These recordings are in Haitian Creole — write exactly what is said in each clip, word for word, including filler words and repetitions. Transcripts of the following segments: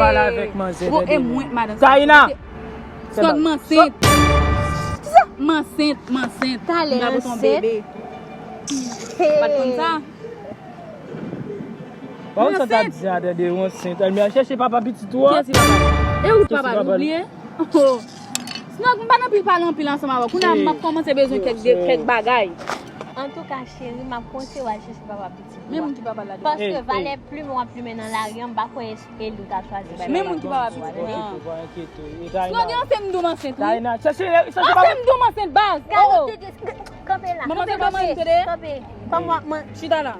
Pale avèk manzè. Bon, e mwen, madan. Taina! Snog, m ansent. Kisa? M ansent, m ansent. Talè m ta pote yon ansent. Bebe. Hey. Ou pa t konn sa? Ba ou sa ta di a, tande, ou ansent. Al men al chèche papa pitit ou a. Kiyès ki papa? E ou ki papa, ou bliye? Oh. Snog, m pa nan anpil pale anpil ansanm avè w. Kounye a m ap kòmanse bezwen kèk de, kèk bagay. Antouka, cheri, m ap konseye w al chèche papa pitit ou a. Men moun ki papa la deja. Paske valè plimen w ap plimen nan lari a, m pa kwè e li w ta chwazi bay. Men moun ki papa pitit ou a. Snog, ansent m di w m ansent, wi. Taina, chèche, chèche papa. Ansent m di w m ansent, baz. Gado. Kanpe la, kanpe, kanpe. Kanpe. Kòman w ap man- Chita la.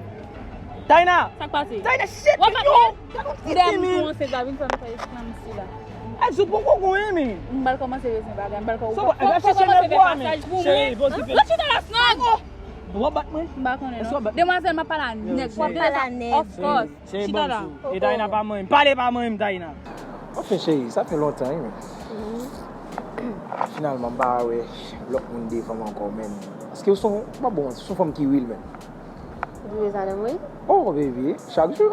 Taina! Sa k pase? Taina, shit, yo! Gad yon ti timoun ansent la, vin fè m fè ekspre m isi la. Ay, sou poko konyen, men. M pral kòmanse bezwen bagay, m pral kò-, ou poko kòmanse fè pasaj pou mwen. Cheri, bon, ti pe. Chita la, Snog! W ap bat mwen? M pa konnen, non. Demwazèl, m ap pale a nèg. W ap pale a nèg. Of course. Cheri, cheri, chita la. Bon, e Taina pa manyen m. Pale pa manyen m, Taina. Anfen, cheri, sa fè lontan, wi, men. Finalman, m pa wè lòt moun devan m ankò, men. Paske ou se yon, m pa bon, ou se yon fanm ki real, men. Ou twouve sa nan mwen? Oh, baby, chak jou.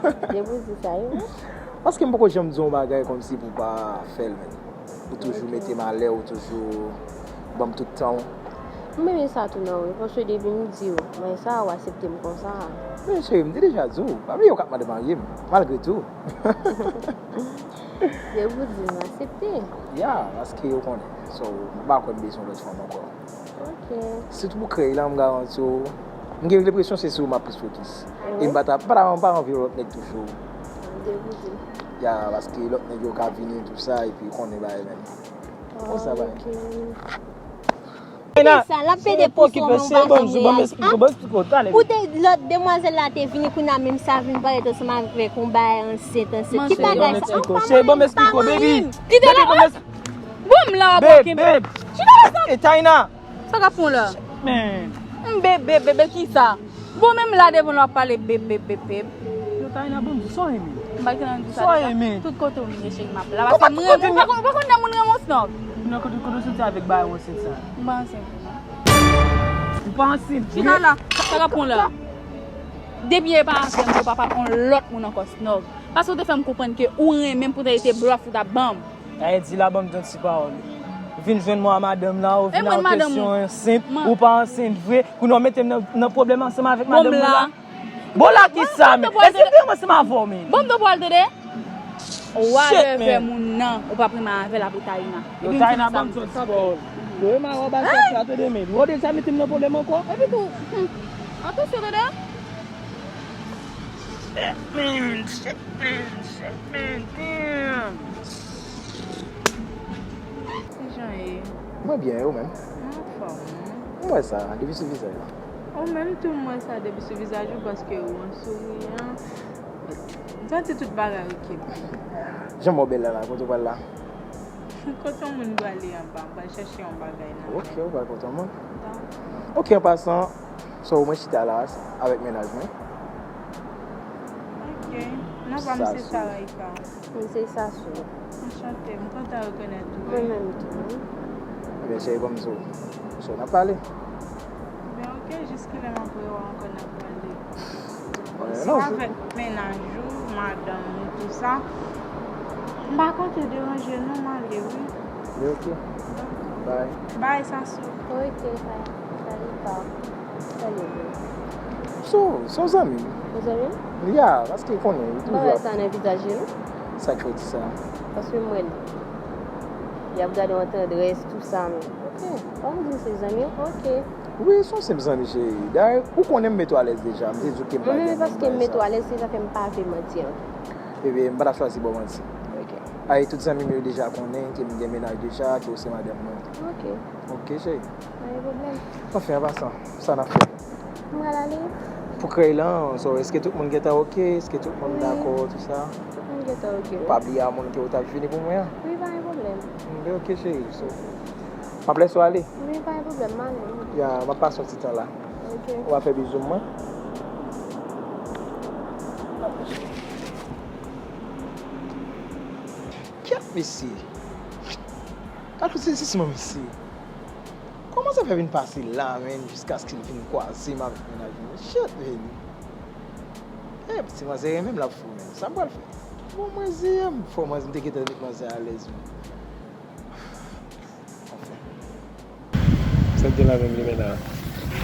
Depi w di sa, wi. Paske m poko janm di yon bagay kòmsi pou w pa fè l, men. Ou toujou mete m alè, ou toujou ban m tout tan w. M renmen sa tou nan ou, paske depi m di w, mwen sa, w aksepte m konsa. Men cheri, m te deja di w, pa bliye w k ap mande marye m, malgre tou. Depi w di m, m aksepte. Ya, paske ou konnen. So, m pa kwè m bezwen lòt fanm ankò. Ok. Sitou pou krèy la, m garanti w. M gen lenpresyon se sou ou m ap plis fokis. E m pa ta, m pa ta, m pa anvi lòt nèg toujou. Depi w di. Ya, paske lòt nèg yo ka vini tou sa, epi konnen bagay menm. Konsa bagay. Sa, l ap pede pouse w, men w pa janm reyaji. Pou te lòt demwazèl la te vini, kounye a menm sa vin parèt ansanm avèk yon bagay ansent, ansent. Ki bagay sa? Cheri, ban m eksplike w, baby. Kite la. Bon, m la, w ap kenbe. Chita la, sa. E Taina. Sa k ap fè w la? Man. M bebe, bebe, kisa? Bon, menm la devan l w ap pale beb, beb, beb, beb. Yo, Taina, bon, sa w renmen? M pa gen anvi sa deja. Tout kote w ye, cheri, m ap la. Paske m renmen w. Ou pa konn, ou pa konn nan moun renmen w, Snog. Nan kote, kote w soti avèk bagay w ansent sa? M pa ansent vre, non. Ou pa ansent vre? Chita la, sa k ap pran w la? Depi e pa avè m, ou pa pral pran lòt moun ankò, Snog. Paske w te fè m konprann ke ou renmen m, poutèt se blòf ou t ap ban m. Ayiti la, ban m di yon ti pawòl. Ou vin jwenn mwen a madanm la, ou vin ak kesyon ansent, ou pa ansent vre, kounye a w mete m nan, nan pwoblèm ansanm avèk madanm mwen la. Bon, la kisa, men? E se vre, mwen se m avè w, men. Bon, m te pral tande. Ou a leve moun nan, ou p ap renmen avè l apre Taina. Yo, Taina, ban m di yon ti pawòl. Yo, e ma wè w ba sa, tande, men. Ou deja mete m nan pwoblèm ankò? Epi tou, hmm. Atansyon, tande. Shit, man, shit, man, shit, man, damn. Kijan ye? Mwen byen, e ou menm? Mwen anfòm, wi. M wè sa, depi sou vizaj la. Ou menm tou, m wè sa depi sou vizaj ou, paske ou an souriyan. M santi tout bagay oke. Jan mò bèl la, la, kote w pral la? Kote yon moun prale anba, m pral chèche yon bagay nan men. Ok, ou pral kote yon moun? Da. Ok, an pasan, so, mwen chita la avèk mennaj mwen. Ok. Non pa m se Saraika. Mwen se Sasou. Anchante, m kontan rekonèt ou. Mwen menm tou. Ebyen, cheri, ban m di w. So, n ap pale. Ebyen, ok, jis kilè m ap wè w ankò, n ap pale. Bon, si w avèk mennaj ou, madanm ou, tou sa, m pa konte deranje non, m ale wi. Li ok. Bye. Bye, Sasou. Ok, bye. Salut, pa. Salut, bro. So, se yon zanmi m. Yon zanmi w? Ya, paske konnen, li toujou ap. M pa wè sa nan vizaj li, non. Sa k fè w di sa? Paske m wè l, li ap gade w an tandrès, tou sa, men. Ok. Ou di se zanmi w? Ok. Wi, se yon senp zanmi, cheri. Dayè, ou konnen m mete w alèz deja. M te di w ke m pa gen moun bagay sa. Mwen menm, paske m mete w alèz, se sa fè m pa vle manti ankò. Ebyen, m pa t ap chwazi ba w manti. Ok. Ay, tout zanmi m yo deja konnen ke m gen mennaj deja, ke w se madanm mwen. Ok. Ok, cheri. Pa gen pwoblèm. Anfen, an pasan, sa n ap fè? M pral ale. Pou krèy lan, so, èske tout moun gentan ok? Èske tout moun dakò, tou sa? Wi. Tout moun gentan ok, wi. Pa bliye a moun ke w t ap vini pou mwen an? Wi, pa gen pwoblèm. M, ok, cheri, so. M ap lèse w ale. Wi, pa gen pwoblèm, m ale, wi. Ya, m ap pase yon ti tan la. Ok. Ou va fè bizou mwen? Kyèt, mesye. Gad yon sezisman, mesye. Kòman sa fè vin pase la, menm, jiskaske l vin kwaze m avèk mennaj mwen? Shit, menm. Eh, ti manzè renmen m, l ap fou, menm. Sa m pral fè? Bon, manzè, m fò manzè, m te gentan met manzè alèz, wi. Anfen. Sa k gen la menm, Limena?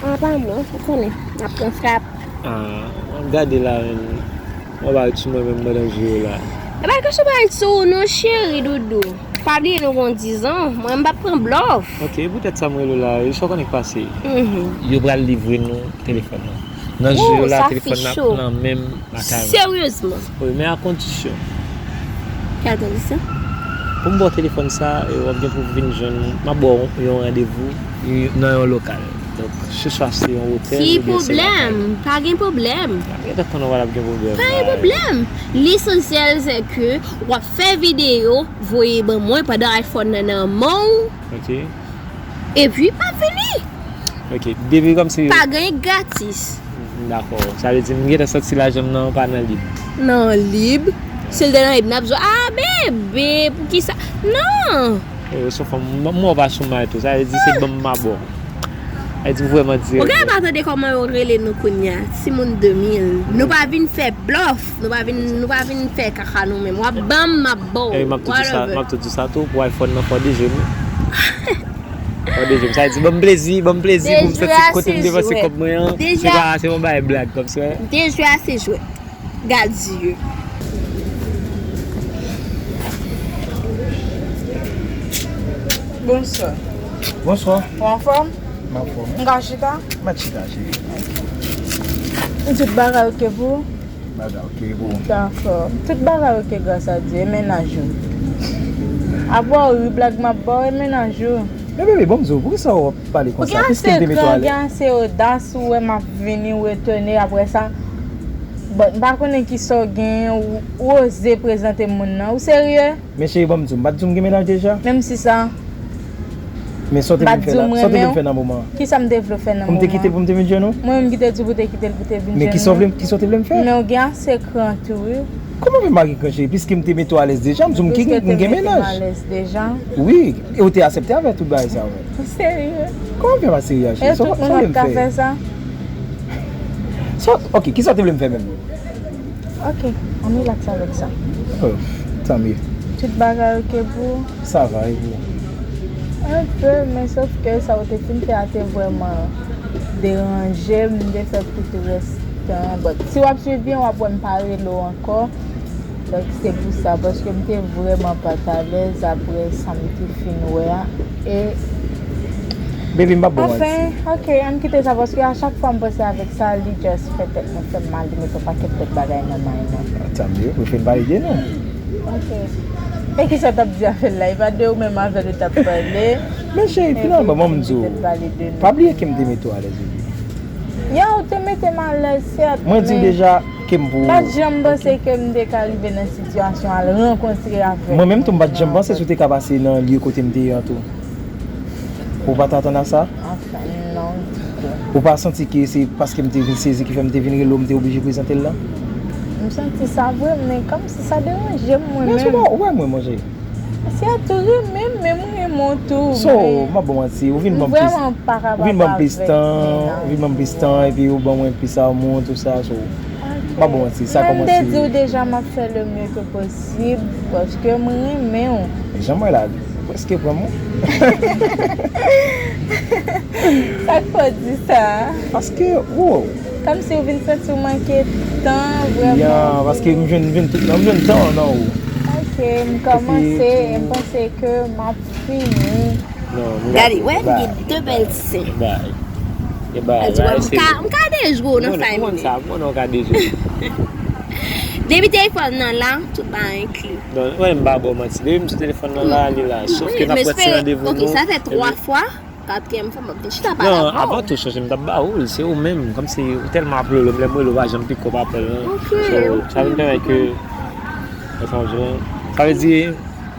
Ah, pa mwen, ou konnen, n ap pran frap. Ah, gade la menm. Mwen pa ret sou mwen menm pandan jou yo la. E pa kesyon pa ret sou ou non, cheri doudou. Pa bliye nou gon diz an, mwen m p ap pran blòf. Ok, poutèt sa mwen rele w la, e sa w konnen k pase. Mhm. Yo pral livre nou telefòn nan. Nan jou yo la, telefòn nan ap nan menm lakay mwen. Seryezman. Wi, men a kondisyon. Ki a kondisyon? Pou m ba w telefòn sa, e w ap gen pou w vin jwenn mwen. M ap ba w yon randevou, e, nan yon lokal. Donk, se swa se yon otèl oubyen se lakay. Ki pwoblèm? Pa gen pwoblèm. Mwen gentan konnen w ap gen pwoblèm. Pa gen pwoblèm. Lesansyèl, se ke w ap fè videyo, voye ban mwen pandan iPhone nan nan men w. Ok. Epi, m ap vini. Ok, depi kòmsi. Pa gen gratis. Dakò. Sa vle di, m gentan santi lajan m nan pa nan lib. Nan lib? Si l te nan lib, n ap di, "Ah, bebe, poukisa?" Non! Eh, ou se fanm, m, m wè w pa sou may tou. Sa vle di, se ban m m a ba w. Sa vle di, m vrèman dirèk. Ou genlè pa tande kòman yo rele nou kounye a, timoun de mil. Nou pa vin fè blòf, nou pa vin, nou pa vin fè kaka nou menm. W ap ban m, m ap ba w. Eh, m ap tou di sa, m ap tou di sa tou, pou iPhone nan fò de jèm. Fò de jèm. Sa vle di, ban m plezi, ban m plezi, pou m santi kote m depanse kòb mwen an. Se pa, se yon bagay blag, kòmsi. De jwe a se jwe. Gad zye. Bonswa. Bonswa. Ou anfòm? M anfòm. M ka chita? Mèt chita, cheri. Tout bagay oke pou ou? Bagay oke pou ou. Dakò. Tout bagay oke gras a Dye. E mennaj ou? Apa w ri, blag m ap ba w, e mennaj ou? Men bebe, ban m di w, poukisa w ap pale konsa? Piske m te mete w alèz. Ou gen ase gran, gen ase odas, ou wè m ap vini, ou etone apre sa. Bon, m pa konnen kisa w gen, ou, ou oze prezante moun nan. Ou serye? Men cheri, ban m di w, m pa t di w m gen mennaj deja? Menm si sa. Men sa w te vle m fè la, sa w te vle m fè nan moman an? Kisa m te vle w fè nan moman an? Pou m te kite l pou m te vin jwenn ou? Mwen menm ki te di w pou w te kite l pou w te vin jwenn mwen. Men kisa w vle, kisa w te vle m fè? Men w gen ase kran tou, wi. Kòman fè m pa gen kran, cheri? Piske m te mete w alèz deja, m di w m gen, m gen mennaj. Piske w te mete m alèz deja. Wi, e w te aksepte avèk tout bagay sa yo menm. Ou serye? Kòman fè m pa serye a, cheri? E tout moun ap ka fè sa? Sa, ok, kisa w te vle m fè menm? Ok, ann rilaks avèk sa. Oh, tant mieux. Tout bagay oke pou ou? Sa va, e pou ou? Enpe, men sòf ke sa w te fin fè a te vrèman deranje m, m te fè tout rès tan an. But, si w ap swiv byen, w ap wè m pa rele w ankò. Donk, se pou sa, paske m te vrèman pa t alèz apre sa m te fin wè a. E Baby, m p ap ba w manti. Anfen, ok, ann kite sa, paske a chak fwa m panse avèk sa, li just fè tèt mwen fè m mal, li met yon pakèt lòt bagay nan may mwen. Ah, tant mieux, ou fin pale de nou. Ok. E kisa w t ap di avè l la? E pa de ou menm avè l ou t ap pale? Men cheri, finalman, ban m di w, pa bliye ke m te mete w alèz, baby. Ya, ou te mete m alèz, sèt, men mwen di w deja ke m pou ou. M pa t janm panse ke m te ka rive nan sitiyasyon al rankontre avèk moun nan. Mwen menm tou, m pa t janm panse si w te ka pase nan lye kote m te ye an tou. Ou pa t atann a sa? Anfen, non, ditou. Ou pa santi ke se paske m te vin sezi ki fè m te vin rele w, m te oblije prezante l la? M santi sa vre, men kòmsi sa deranje m, mwen menm. Men ou wè mwen, monchè. Sèt, ou renmen m, men mwen renmen w tou. So, m ap ba w manti, ou vin ban m plis, ou vin ban m plis tan, ou vin ban m plis tan, epi ou ban mwen plis amou, tou sa, so, m ap ba w manti, sa kòmanse. Mwen te di w deja, m ap fè le mieux que possible, paske mwen renmen w. Jan m wè la, li prèske pran m, wi. Sa k fè w di sa? Paske, wow. Kòmsi w vin santi w manke tan, vrèman. Ya, paske m jwenn, m jwenn tout, m jwenn tan nan ou. Ok, m kòmanse, e m panse ke m ap fini. Non, m gade, wè, m gen de bèl ti sen. Bay. E bay, bay, m ka, m ka dejwe w nan fay mwen. Mwen sa, mwen non ka dejwe. Depi telefòn nan la, tout bagay enkli. Non, wè, m pa ba w manti. Depi m sou telefòn nan la, li la. Sòf ke n ap pran ti randevou nou. Ok, sa fè twa fwa. Katriyèm fwa, m ap vin chita pale avè w. Non, avan tou, chonje m t ap ba ou l, se ou menm. Kòmsi ou tèlman ap lolo m, lè m rele w pa janm pike w pa pale, non. Ok, ok. So, sa vin pèmèt ke, sa vle di,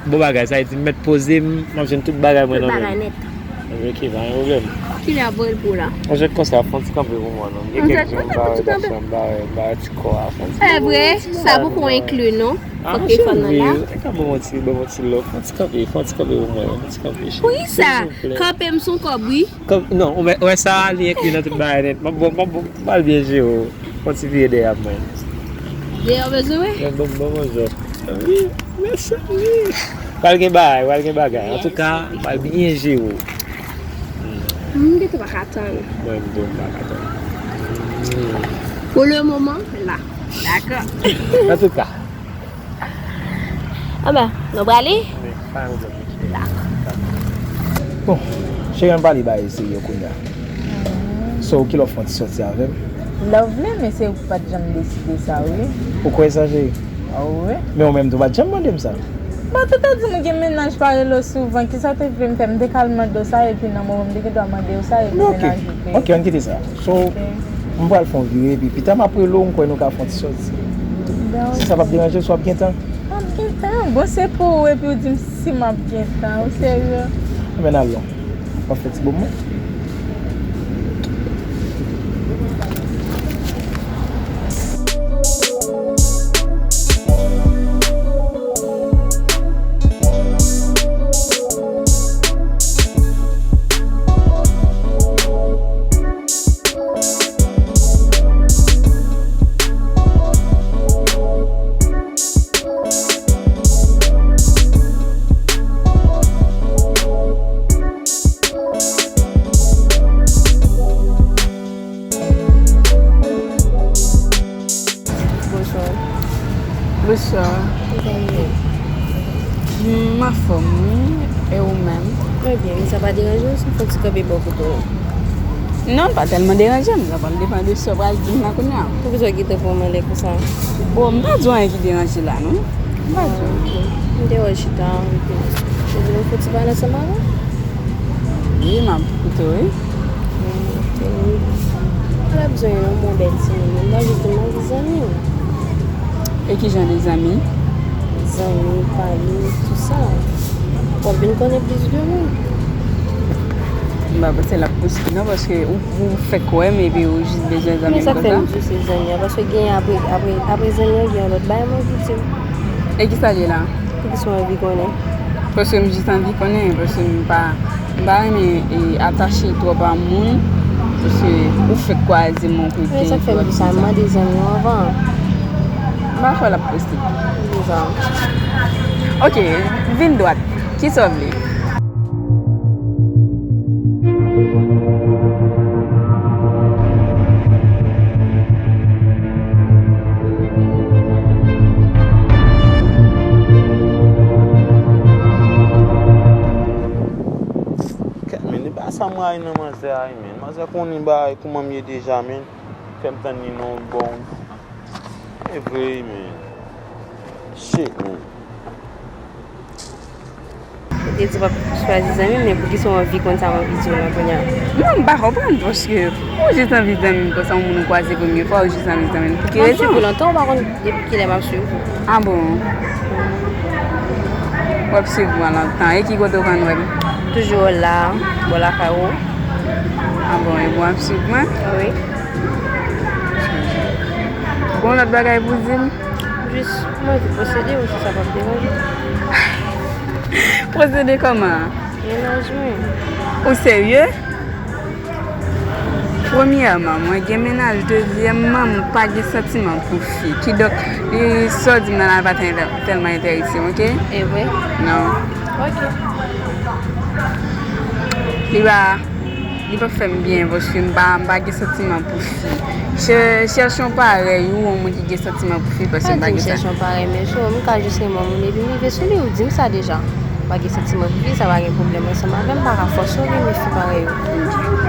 bon bagay, sa vle di, m mèt poze m, m ap jwenn tout bagay mwen nan men m. Tout bagay nèt. Ok, pa gen pwoblèm. Kilè ap voye l pou ou la? Mwen jwenn konsa, fè yon ti kanpe pou mwen, non. M gen kèk jou m pa wè, m pa wè ti kò a, fè yon ti kanpe. E vre, sa poko enkli, non? Fòk telefòn nan la. Ou ka ban m yon ti, ban m yon ti love, fè yon ti kanpe, fè yon ti kanpe pou mwen, yon ti kanpe, cheri. Poukisa? Silvouplè. Kanpe m sou kòb, wi. Non, ou wè, ou wè sa, li enkli nan tout bagay nèt. M ap, m ap, m ap byen jere w. Fè yon ti vire dèyè mwen. Dèyè w bezwen wè? Bon, bon, bon, bon, jò. Wi, mèsi. Pral gen bagay, pral gen bagay. Antouka, pral byen jere w. M gentan pa ka tann. Mwen menm tou, m pa ka tann. Pou le moman, la. Dakò. Antouka. Anben, nou prale? Wi, pa gen pwoblèm. Dakò. Bon, cheri, ann pale bagay serye kounye a. So, kilè w fè yon ti sòti avè m? Lè w vle, men se ou ki pa t janm deside sa, wi. Ou kwè sa, cheri? Ah, wi. Men ou menm tou pa t janm mande m sa. Bon, ou te di m ou gen mennaj, pa rele w souvan, kisa w te vle m fè? M te ka al mande w sa, epi nan moman m te gen dwa mande w sa, epi mennaj ou te. Ok, ann kite sa. So, m pral fè yon vire, epi pita m ap rele w, m kwè nou ka fè yon ti sòti. Si sa p ap deranje w, si w ap gen tan. M ap gen tan. Bon, se pou ou, epi w di m si m ap gen tan. Ou serye? Anben, n al non. W ap fè ti bonm mwen? Bonswa. Bonswa. Kòman w ye? M anfòm, wi. E ou menm? Mwen byen, men sa pa deranje w si m fè yon ti kanpe bò kote w la? Non, l pa tèlman deranje m, sa pral depann de sa w pral di m la kounye a. Poukisa w gentan pran m anlè konsa? O, m pa di w anyen ki deranje la, non. M pa di w. Ah, ok. M te wè w chita, epi ou di nou fouti pale ansanm avè w? Wi, m ap koute w, wi. Mwen pa bezwen yon bon bèl timoun. Mwen jis vin anvi zanmi w. E ki jan de zanmi? Zanmi, pale, tout sa. W ap vin konnen plis de mwen. M pa panse l ap posib non, paske ou, ou fèk wè m epi ou jis bezwen zanmi m konsa. Men sa k fè m di w se zanmi an, paske gen apre, apre, apre zanmi an, gen yon lòt bagay mwen anvi di w. E kisa l ye la? Poukisa w anvi konnen? Paske m jis anvi konnen, paske m pa, m pa renmen, e, atache twòp a moun, paske ou fèk kwaze m yon kote. Men sa k fè m di sa, m mande zanmi w anvan. M pa kwè l ap posib. Deza. Ok, vin dwat. Kisa w vle? Kèt, men, e pa sa m rayi nan manzè a, men. Manzè konnen bagay kouman m ye deja, men. Fè m tann li non, bon. E vre, men. Shit, men. Ou te di w p ap chwazi zanmi m, men poukisa w anvi konn sa m anvi di w la kounye a? Non, m pa konprann, paske ou jis anvi zanmi m konsa, yon moun ou kwaze premye fwa, ou jis anvi zanmi m. Pou ki rezon? M ap swiv ou lontan, ou pa konn depi kilè m ap swiv ou. Ah bon? W ap swiv mwen lontan. E ki kote w konn wè m? Toujou la, bò lakay ou. Ah bon, e w ap swiv mwen? Wi. Gon lòt bagay pou di m? Jis, mwen te posede w, si sa p ap deranje w. Posede kòman? Mennaj mwen. Ou serye? Premyèman, mwen gen mennaj. Dezyèmman, mwen pa gen santiman pou fi. Kidonk, e, sa w di m nan la pa tè-, tèlman enterese m, oke? E vre? Non. Oke. Li pa, li p ap fè m byen, paske m pa, m pa gen santiman pou fi. Chè-, chèche yon parèy ou, yon moun ki gen santiman pou fi, paske m pa gen sa. Pa di m chèche yon parèy, men so, m ka jis renmen yon moun epi m rive sou li, ou di m sa deja. M pa gen santiman pou fi, sa pa gen pwoblèm ansanm avè m, m pa ka fòse w renmen fi parèy ou.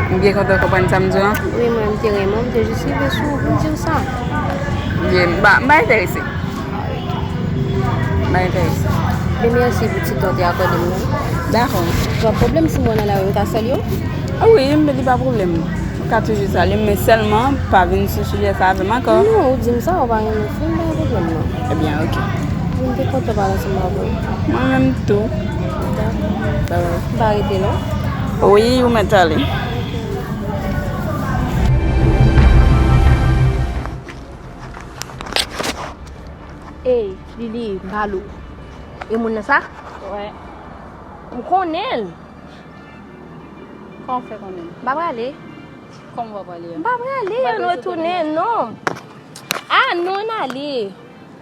M byen kontan w konprann sa m di w lan. Wi, mwen, m te renmen w, m te jis rive sou ou pou m di w sa. Byen, m pa, m pa enterese. M pa enterese. Men mèsi pou ti tan w te akòde m nan. Dakò. Pa pwoblèm, si m wè w nan lari, m ka salye w? A wi, m, li pa pwoblèm. Ou ka toujou salye m, men sèlman pa vin sou sijè sa avè m ankò. Non, ou di m sa, ou pa renmen fi, m pa gen pwoblèm non. Ebyen, oke. M te kontan pale ansanm avè w. Mwen menm tou. Dakò. Bye bye. M pa rete non. Wi, ou mèt ale. Ey, Lili, m pale w. E moun nan sa? Wè. M konnen l. Kòman w fè konnen l? M pa prale. Kòman w pa prale a? M pa prale, ann retounen, non. A, non, ann ale.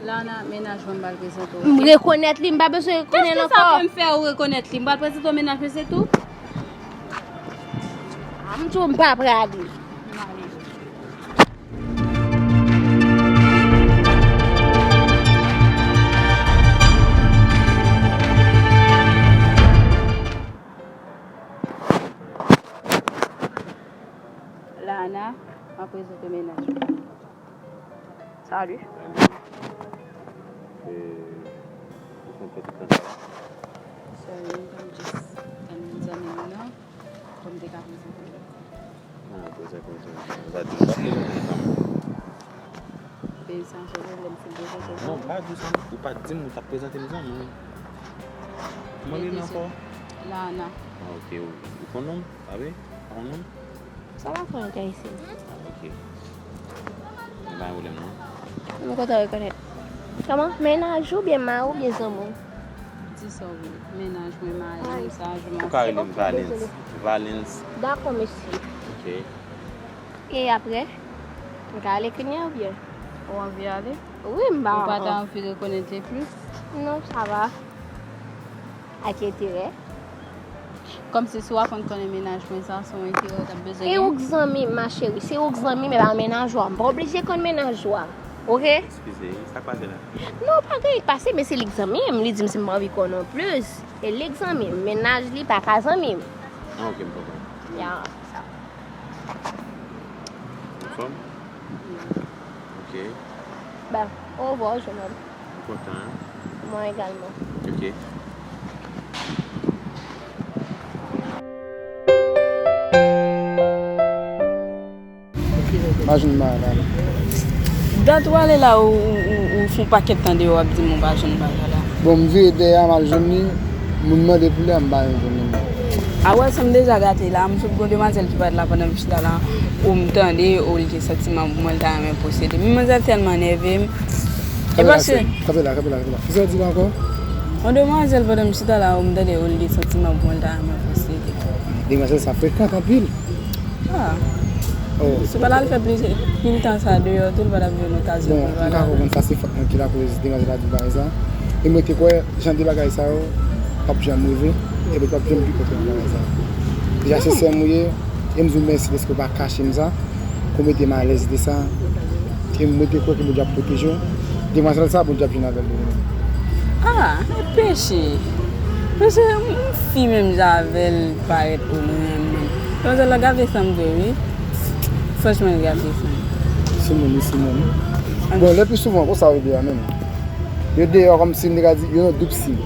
Lana, mennaj mwen, m pral prezante w. M rekonèt li, m pa bezwen rekonèt l ankò. Kisa pou m fè ou rekonèt li? M pral prezante w mennaj mwen, se tou. Ah, m di w m pa prale. M ale. Lana, m ap prezante mennaj mwen. Salut. E, ou konn fè tout tan sa la? Sorry, m just tann zanmi m nan, pou m te ka prezante l. Ah, prezante zanmi w. Ou pa di m w t ap prezante zanmi w. Non, m pa di w sa, ou pa t di m ou t ap prezante m zanmi w. Mwen menm ankò. Lana. Ah, ok, ou, ou konn non m? Pa vre? Pa konn non m? Sa pa fè anyen isit. Ah, ok. Gen pa pwoblèm, non. M kontan rekonèt. Kòman? Mennaj ou byen mari ou byen zanmi w? Di sa w vle. Mennaj mwen, mari m, sa, je m'en fous. Ou ka rele m Valens. Valens. Dakò, mesye. Ok. E apre? M ka ale kounye a oubyen? Ou anvi ale? Wi, m ba. Ou pa ta anvi rekonèt li plis? Non, sa va. Ak enterè. Kòmsi si w aprann konnen mennaj mwen sa, se yon enterè w t ap bezwen gen. E ou k zanmi m, ma chérie. Se ou k zanmi m, e pa mennaj ou a. M pa oblije konn mennaj ou a. Oke? Eskize, sa k pase la? Non, pa gen anyen k pase, men se li k zanmi m. Li di m si m pa anvi konnen w plis. E li k zanmi m. Mennaj li pa ka zanmi m. Ah, ok, m konprann. Ya, sa. Anfòm? Ok. Ben, au revoir, jeune homme. M kontan, hein? Mwen egalman. Ok. Imajine m la. Dat ou ale la, ou, ou, ou, ou fè yon pakèt tan deyò, w ap di m ou pa jwenn bagay la. Bon, m vire dèyè a, m al jwenn li. Moun mande pou li a, m pa janm jwenn li non. A wè, sa m deja gate la, m sot gon demwazèl ki parèt la pandan m chita la, ou m tande, ou li gen santiman pou mwen, l ta renmen posede. Men manzè tèlman nève m. E paske kanpe la, kanpe la, kanpe la. Kisa w di la ankò? Yon demwazèl pandan m chita la, ou m tande, ou li gen santiman pou mwen, l ta renmen posede. Demwazèl sa frekant anpil. Ah. Oh. Si w pa t al fè plis, pil tan sa deyò tou, l pa t ap jwenn okazyon pou l pale avè m. Bon, m ka konprann sa, se fòt mwen ki lakoz demwazèl la di bagay sa. E mwen te kwè, jan de bagay sa yo, p ap janm rive, epi l p ap janm pi pòtre bagay sa. Deja se sè m ou ye, e m di w mèsi dèske w pa kache m sa, ke w mete m alèz de sa. E mwen te kwè ke Bondye ap pwoteje w. Demwazèl sa, Bondye ap vin avè l demen. Ah, e peche. Paske yon fi menm jan avè l parèt ou menm. Demwazèl la gate fanm vre, wi. Franchman, l gate fanm. Soumoun, wi, soumoun. Bon, le pli souvan, konsa yo deyò menm. Yo deyò kòmsi m te ka di, yo nan doub sim.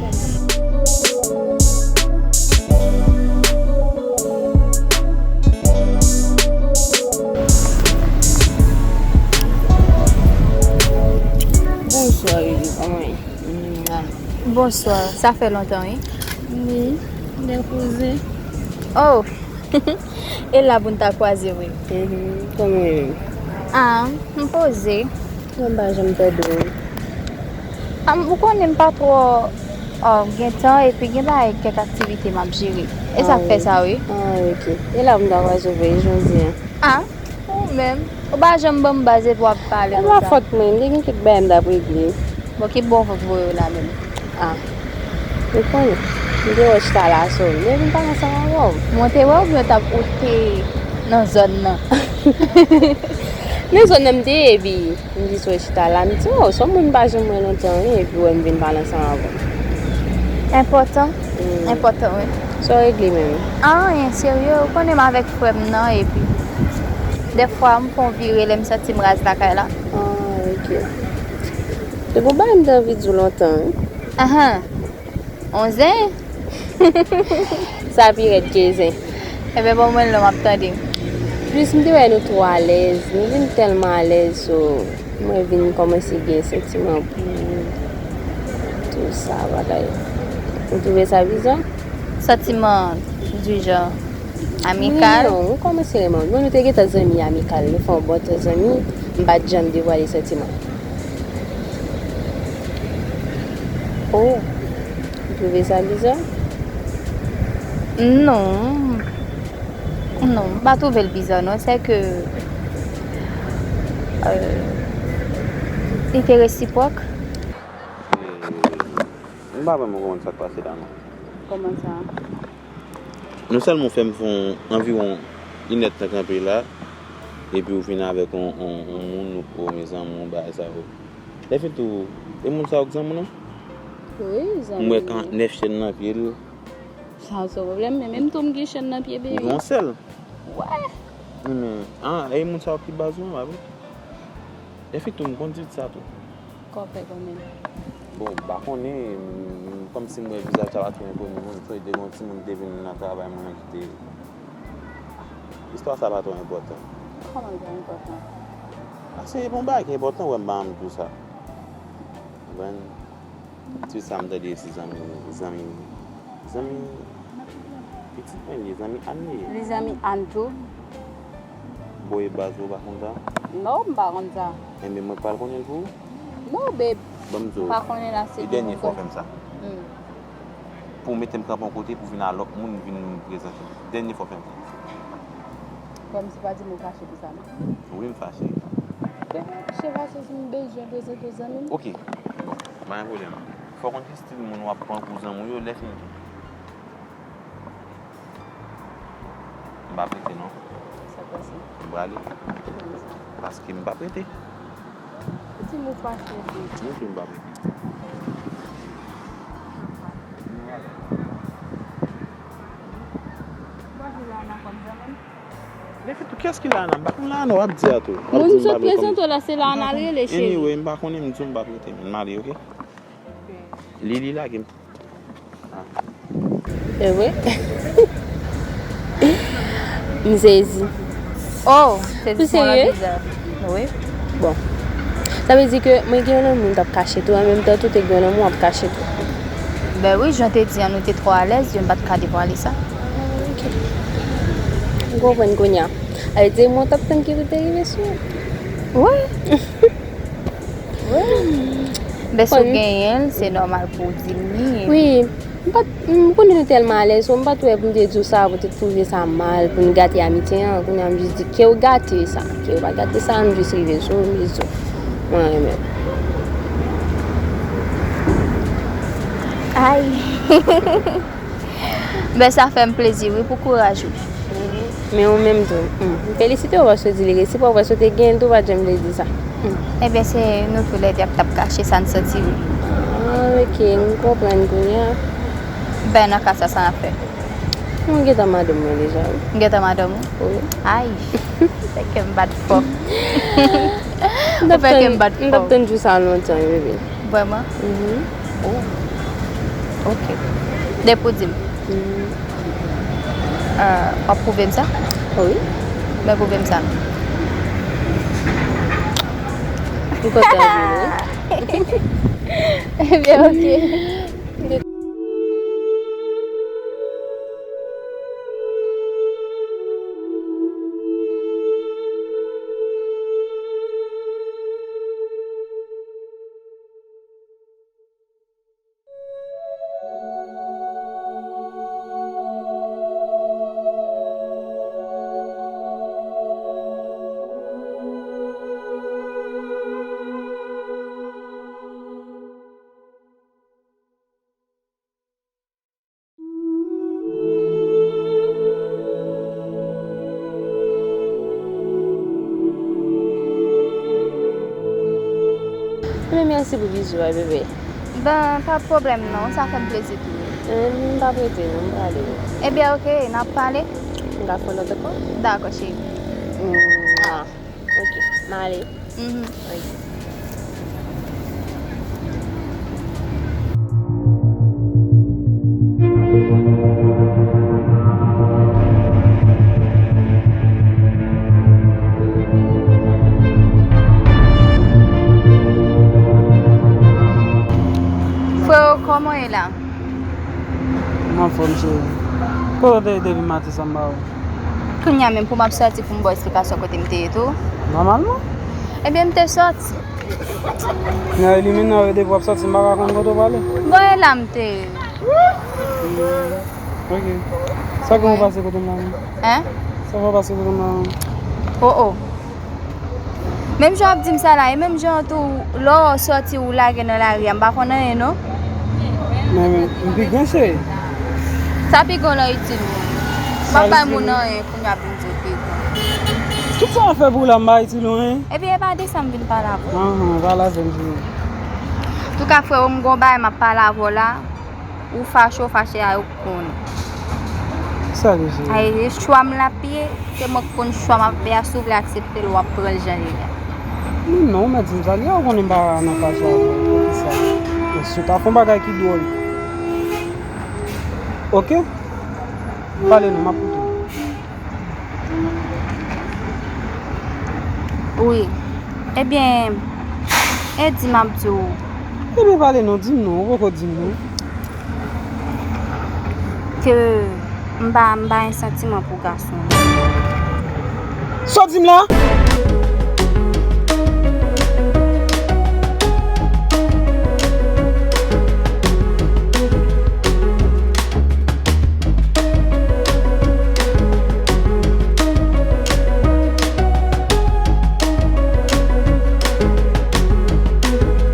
Bonswa, Lili, kòman w ye? Bonswa, sa fè lontan, wi. Wi, depoze. Oh! E la pou n ta kwaze vre. Mhm, kòman w ye? Ah, m poze. Mwen pa janm tande w. Ah, ou konnen m pa twò, ah, gen tan, epi gen bagay, kèk aktivite m ap jere. E sa k fè sa, wi. Ah, ok. E la pou n ta kwaze vre jodi a. Ah, ou menm. Ou pa janm ban m baz epi w ap pale konsa. E pa fòt mwen, m te gen kèk bagay m t ap regle. Bon, ki bò w voye w la menm? Ah. Ou konnen, m te wè w chita la, so, m te vin pale ansanm avè w. Mwen te wè w oubyen w t ap, ou te nan zòn nan? Nan zòn nan m te ye, epi m di so w chita la, m di, oh, se yon moun m pa janm wè lontan, wi, epi w wè m vin pale ansanm avè w. Enpòtan? Mm. Enpòtan, wi. Sa w regle menm? Anyen, serye, ou konnen m avèk frè m nan, epi dèfwa m fè yon vire lè m santi m raz lakay la. Ah, ok. Te gon bagay m te anvi di w lontan, wi. Ahan. On zen? Sa pi rèd ke zen. Enben, ban mwen l non, m ap tande. Plis m te wè nou twò alèz, nou vin tèlman alèz, so, mwen vin kòmanse gen santiman pou ou. Tou sa, bagay. Ou twouve sa bizar? Santiman du genre amikal? Wi, non, ou kòmanse renmen. Bon, nou te gentan zanmi amikal, nou fè yon bon tan zanmi, m pa t janm devwale santiman. Oh, ou twouve sa biza? Non. Non, m pa twouve l biza, non. Se ke, euh, li te resipwòk. M pa vrèman konprann sa k pase la non. Kòman sa? Non sèlman w fè m fè yon anviwon inèdtan kanpe la, epi w vin avèk yon, yon, yon moun ou, o mezanmi, yon bagay sa yo. Lèfini tou, e moun sa yo k zanmi w non? Wi, zanmi. M wè kan nèf chèn nan pye l. Sa se yon pwoblèm, men menm tou m gen chèn nan pye, baby. Ou gen yon sèl? Wè. Men, ah, e moun sa yo ki baz ou, pa vre? Lèfini tou, m konn di sa tou. Kòfè kanmenm. Bon, m pa konnen, m, kòmsi m wè vizaj la pa twò enpone mwen, m sonje te gen yon timoun ki te vin nan travay mwen ki te, istwa sa pa twò enpòtan. Kòman l pa enpòtan? Paske bon bagay ki enpòtan, wè m pa janm di w sa. Konprann? Ti sa m tande se zanmi, zanmi, zanmi pitit mwen li ye, zanmi Ann li ye. Li zanmi Ann tou. Bon, e baz ou pa konn sa? Non, m pa konn sa. Enben, mwen pral konnen l pou ou? Non, babe. Ban m di w. M pa konnen la, se e dènye fwa w fè m sa. Hmm. Pou w mete m kanpe yon kote, pou vin a lòt moun, vin prezante m. Dènye fwa w fè m sa. Kòmsi pa di m ou fache pou sa, non? Wi, m fache. Babe, m fache paske si m bezwen prezante w zanmi m. Ok. Bon, pa gen pwoblèm. Fò w konn ki stil moun w ap pran pou zanmi w yo, lèfini tou. M p ap rete non. Sa k pase? M prale. Poukisa? Paske m p ap rete. Ou di m ou fache tou. Mwen tou m p ap rete. Ou pa vle Lana kòm zanmi m? Lèfini tou, kiyès ki Lana? M pa konn Lana w ap di a tou. Moun m sot prezante w la, se Lana l rele, cheri. Anyway, m pa konnen, m di w m p ap rete. M ale, ok? Lili lage m. E vre? M sezi. Oh, sezisman lan bizar. Wi. Bon. Sa vle di ke mwen gen yon lanmou m t ap kache tou, an menm tan tou te gen yon lanmou w ap kache tou. Ben wi, jan te di an, nou te twò alèz, yo m pa t ka devwale sa. Ah, ok. M konprann kounye a. Sa vle di mwen t ap tann ki pou te rive sou ou. Wi. Wi. Ben, si w genyen l, se nòmal pou w di m li. Wi. M pa t, m konnen nou tèlman alèz, so m pa t wè pou m te di w sa, pou w te twouve sa mal, pou n gate amitye an. Kounye a, m jis di, ke w gate sa. Ke w pa gate sa, m jis rive sou ou, m jis di w, mwen renmen w. Ay! Ben, sa fè m plezi, wi, pou kouraj ou. Men ou menm tou, hmm, m felisite w paske w di li resipròk, paske w te gen l tou, w pa t janm vle di sa. Hmm. Ebyen, se nou toulède k t ap kache sa n santi, wi. Ah, ok, m konprann kounye a. Ben, nan ka sa, sa n ap fè? Mwen gentan madanm mwen deja, wi. Gentan madanm ou? Wi. Ay, fè kè m bat fò. Ou fè kè m bat fò. M t ap tann jou sa a lontan, wi, bebe. Vrèman? Mhm. Oh. Ok. Depi w di m. Mhm. Euh, w ap pwouve m sa? Wi. Ben, pwouve m sa. M kontan, wi. Ebyen, ok. Ebyen, mèsi pou bizou a, bebe. Ben, pa pwoblèm non, sa fè m plezi tou. Eh, m pa prete non, m prale. Ebyen, ok, n ap pale. M ka fè lòt ankò? Dakò, cheri. Mwa. Ok, m ale. Mhm. Ok. Freo, kòman w ye la? M anfòm, cheri. Kote w te ye depi maten san m pa wè w? Kounye a menm pou m ap sòti pou m ba w esplikasyon kote m te ye tou. Nòmalman. Ebyen, m te sòti. Nan elimine nan rede pou w ap sòti, m pa ka konn kote w prale. Bon, e la m te ye. Ok. Sa gen w pase kote m la menm? Hein? Sa gen w pase kote m la menm? Oh, oh. Menm jan w ap di m sa la, e menm jan tou, lè w sòti ou lage nan lari a, m pa konn anyen non. Men, men, m pi gran, cheri. Sa pi gran nan itil ou. M ap bay moun anyen, kounye a vin di w pi gran. Tout sa w fè pou la, m pa itil ou anyen. Ebyen, e pa de sa m vin pale avè w. Anhan, pale avè m, cheri. Touka, frè, m gon bagay m ap pale avè w la. Ou fache, ou fache a, ou konnen. Sa gen, cheri? Ay, e chwa m l ap ye, se mwen k konn chwa m ap fè a, si w vle aksepte l, w ap pran l jan l ye a. Non, non, ou mèt di m sa, li a, ou konnen m pa nan faz sa avè w, poukisa? Si w ta fè yon bagay ki dwòl. Oke? Pale non, m ap koute w. Wi. Ebyen, e di m ap di w. Ebyen, pale non, di m non, ou poko di m non. Ke m pa, m pa gen santiman pou gason. Sa w di m la?